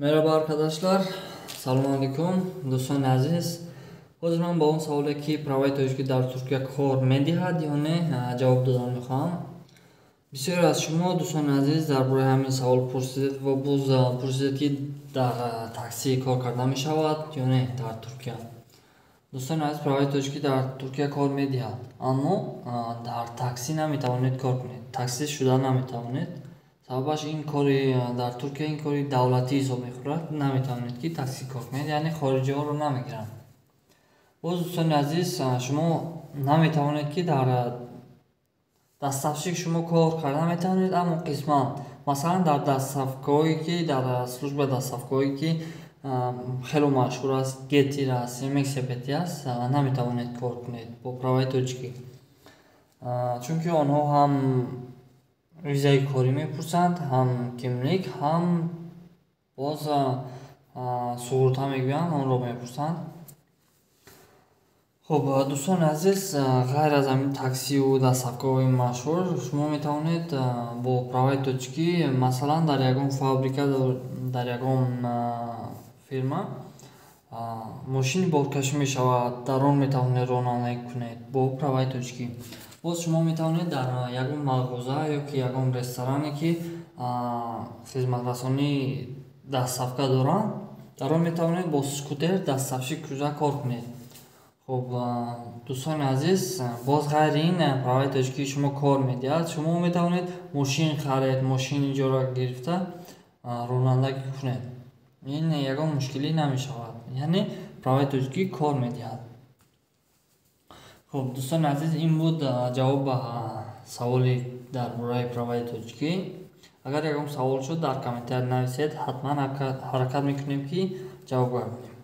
Merhaba arkadaşlar. Салому алейкум, дӯстони азиз. Ҳозир ман ба он саволе, ки праваи тоҷикӣ дар Туркия кор медиҳад ё не, ҷавоб додан мехоҳам. Бисёре аз шумо, дӯстони азиз, дар бораи ҳамин савол пурсидед ва боз пурсидед, ки дар таксӣ кор карда мешавад ё не дар Туркия. Дӯстони азиз, праваи тоҷикӣ дар Туркия кор медиҳад, аммо дар таксӣ наметавонед кор кунед, таксист шуда наметавонед. Сабабаш ин кори дар Туркия ин кори давлатӣ ҳисоб мехӯрад, наметавонед, ки таксӣ кор кунед, яъне хориҷиҳоро намегиранд. Боз, дӯстони азиз, шумо наметавонед, ки дар доставщик шумо кор карда метавонед, аммо қисман, масалан, дар доставкаҳое ки дар служба доставкаҳое ки хело машҳур аст, Гетир аст, Yemeksepeti аст, наметавонед кор кунед бо праваи тоҷикӣ, чунки онҳо ҳам визаи корӣ мепурсанд, ҳам kimlik, ҳам боз суғурта мегӯянд, онро мепурсанд. Хуб, дӯстони азиз, ғайр аз ҳамин таксиву доставкаҳои машҳур, шумо метавонед бо праваи тоҷикӣ, масалан, дар ягон фабрика, дар ягон фирма мошини боркашӣ мешавад, дар он метавонед ронандагӣ кунед бо праваи тоҷикӣ. Боз шумо метавонед дар ягон мағоза ё ки ягон ресторане, ки хизматрасонии доставка доранд, дар он метавонед бо скутер доставщик шуда кор кунед. Хуб, дӯстони азиз, боз ғайри ин праваи тоҷикии шумо кор медиҳад, шумо метавонед мошин харед, мошин иҷора гирифта ронандагӣ кунед, ин ягон мушкилӣ намешавад, яъне праваи тоҷикӣ кор медиҳад. Хуб, дӯстони азиз, ин буд ҷавоб ба саволи дар бораи праваи тоҷикӣ. Агар ягон савол шуд, дар комментарий нависед, ҳатман ҳаракат мекунем, ки ҷавоб гардонем.